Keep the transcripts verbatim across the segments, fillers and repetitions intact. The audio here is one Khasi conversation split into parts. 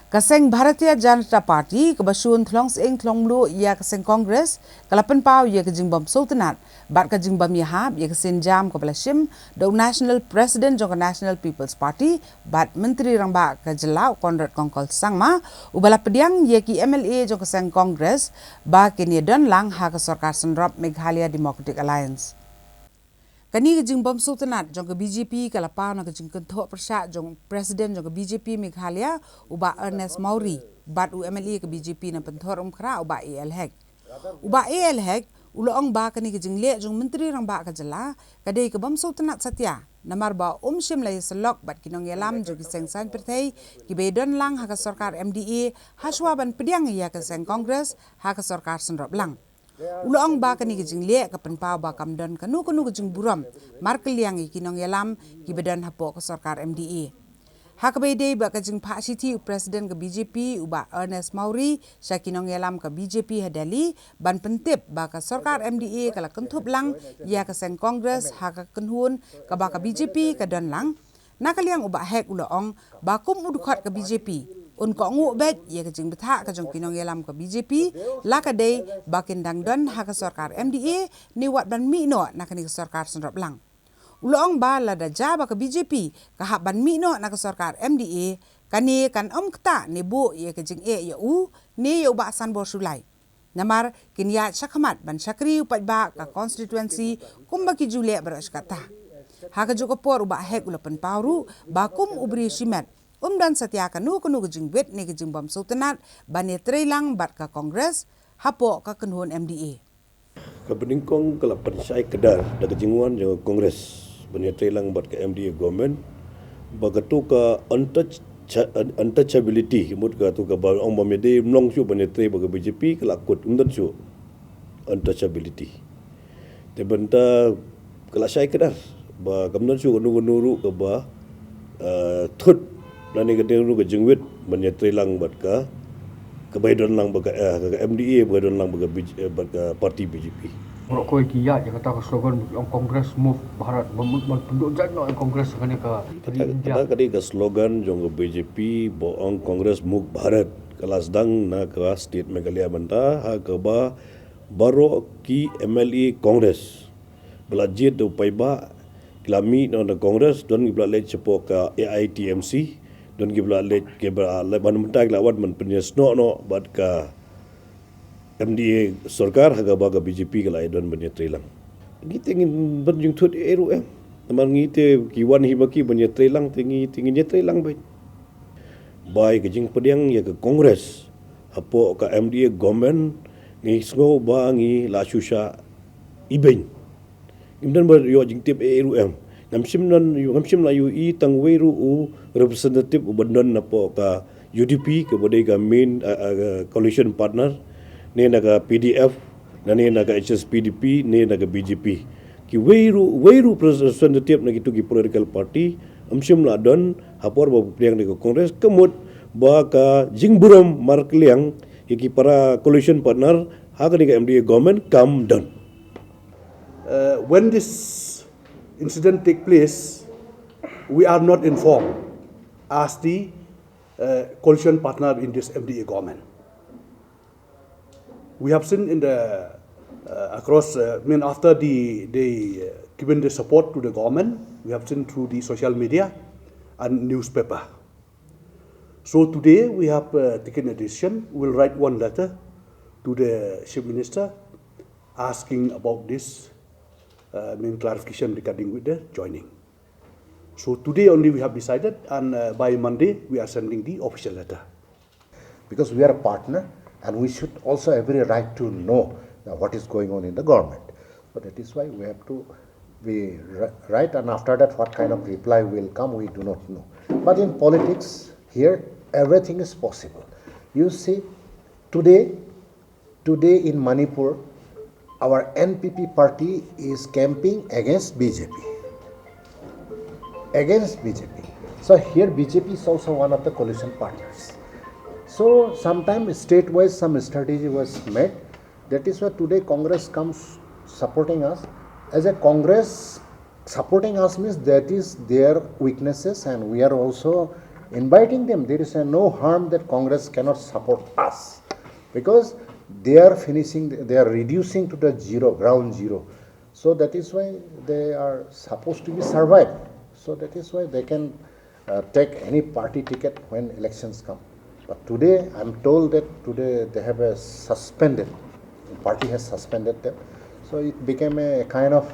Ka seng Bharatiya Janata Party, kaba shun thlong sying thlong mluh ïa ka seng Congress, ka la pynpaw ïa ka jingbym sngewtynnat bad ka jingbym ïahap ïa ka sienjam kaba la shim da u National President jong ka National People's Party bad Myntri Rangbah ka jylla, u Conrad Kongkal Sangma, uba la pdiang ïa ki M L A jong ka seng Congress ba kin ïadon lang ha ka sorkar synrop Meghalaya Democratic Alliance. Kane ka jingbym sngewtynnat jong ka B J P ka la paw na ka jingkynthoh pyrshah jong u President jong ka B J P Meghalaya, u Bah Ernest Mawrie, bad u M L A ka B J P na Pynthorumkhrah, u Bah A L Hek. U Bah A L Hek u la ong ba kane ka jingleh jong u Myntri Rangbah ka jylla ka dei ka bym sngewtynnat satia, namar ba um shym la ïasyllok bad ki nongïalam jong ki seng saiñ pyrthei kiba ïadon lang ha ka sorkar M D A hashwa ban pdiang ïa ka seng Congress ha ka sorkar synrop lang. U la ong ba kane ka jingleh ka pynpaw ba kam don kano kano ka jingburom markylliang ïa ki nongïalam kiba don hapoh ka sorkar M D A. Ha kaba ïadei bad ka jingphah shithi u President ka B J P, u Bah Ernest Mawrie, sha ki nongïalam ka B J P ha Delhi ban pyntip ba ka sorkar M D A ka la kynthup lang ïa ka seng Congress ha ka kynhun kaba ka B J P ka don lang. Na ka liang u Bah Hek u la ong ba kum u dkhot ka B J P, un kohnguh beit ïa ka jingbthah ka jong ki nongïalam ka B J P, la ka dei ba kin dang don ha ka sorkar M D A ne wat ban mih noh na kane ka sorkar synrop lang. U la ong ba lada jia ba ka B J P ka hap ban mih noh na ka sorkar M D A, kane kan ym ktah ne buh ïa ka jingeh ïa u ne ïa u Bah Sanbor Shullai. Namar kin ïaid shakhmat ban shakri u paidbah ka constituency kumba ki ju leh baroh shi katta. Ha kajuh ka por u Bah Hek u la pynpaw ruh ba kum u briew shimet, um don satia kano kano ka jingwit ne ka jingbym sngewtynnat ban ïatreilang bad ka Congress hapoh ka kynhun M D A. Ka banyngkong ka la pynshai kdar da ka jingwan jong ka Congress ban ïatreilang bad ka M D A government, ba kato ka untouch-, untouchability, ka mut kato kaba ong ba me dei ym long shuh ban ïatrei bad ka B J P, ka la kut, ym don shuh untouchability. Te mynta ka la shai kdar ba kam don shuh kano kano ruh kaba, eh, thut lane ka dei ruh ka jingwit ban ïatreilang bad ka, kaba ïadon lang bad ka, eh, ka M D A, ba ïadon lang bad ka B J, eh, bad ka party B J P. Baroh kawei ki ïaid ïa kata ka slogan ba ong Congress Move Bharat, ba mut ban pynduh jait noh ïa Congress kane ka ri India. Kata ka dei ka slogan jong ka B J P ba ong Congress Move Bharat, ka la sdang na ka state Meghalaya mynta, ha kaba baroh ki M L A Congress ba la jied da u paidbah ki la mih noh na Congress, don kiba la leit shapoh ka A I T M C, don kiba la leit, kiba la leit ban mynta ki la wan ban pynïasnoh noh bad ka M D A sorkar, ha kaba ka B J P ka la ïadon ban ïatreilang. Ngi te ngim don jingthut ei ruh em. Namar ngi te ki wan hi ma ki ban ïatreilang, te ngi te ngin ïatreilang beit. Bai ka jingpdiang ïa ka Congress hapoh ka M D A government, ngi sngew ba ngi la shu shah ibeiñ. Ngim don ba ïoh jingtip ei ruh em. Ngam shym don, ngam shym la ïohi tang wei ruh u representative uba don napoh ka U D P, kaba dei ka main, uh, uh, coalition partner, ne na ka P D F, ne na ka H S P D P, ne na ka B J P. Ki wei ruh, wei ruh representative na kitu ki political party ym shym la don ha por ba pdiang da ka Congress, ka mut ba ka jingburom markylliang ïa ki para coalition partner ha kane ka M D A government kam don. Uh, when this incident take place, we are not informed as the, uh, coalition partner in this M D A government. We have seen in the, uh, across, uh, I mean, after the, they, uh, given the support to the government, we have seen through the social media and newspaper. So today we have, uh, taken a decision. We'll write one letter to the Chief Minister asking about this, uh, I mean, clarification regarding with the joining. So today only we have decided, and, uh, by Monday we are sending the official letter. Because we are a partner, and we should also have every right to know that what is going on in the government. So that is why we have to be ri-, right, and after that, what kind of reply will come, we do not know. But in politics, here, everything is possible. You see, today, today in Manipur, our N P P party is campaigning against B J P. Against B J P. So here B J P is also one of the coalition partners. So sometimes state-wise some strategy was made. That is why today Congress comes supporting us. As a Congress supporting us means that is their weaknesses, and we are also Inviting them, there is a no harm that Congress cannot support us, because they are finishing, they are reducing to the zero, ground zero. So that is why they are supposed to be survived. So that is why they can uh, take any party ticket when elections come. But today, I'm told that today they have a suspended, party has suspended them. So it became a kind of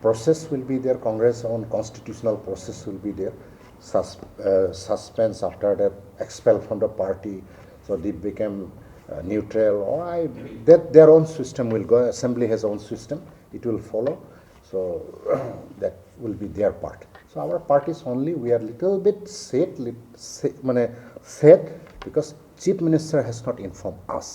process will be there, Congress own constitutional process will be there. Sus- uh, suspense, after that expelled from the party, so they became uh, neutral, or I, that their own system will go, assembly has own system, it will follow. So that will be their part. So our party is only, we are little bit sad, lit- sa- মানে sad, because Chief Minister has not informed us.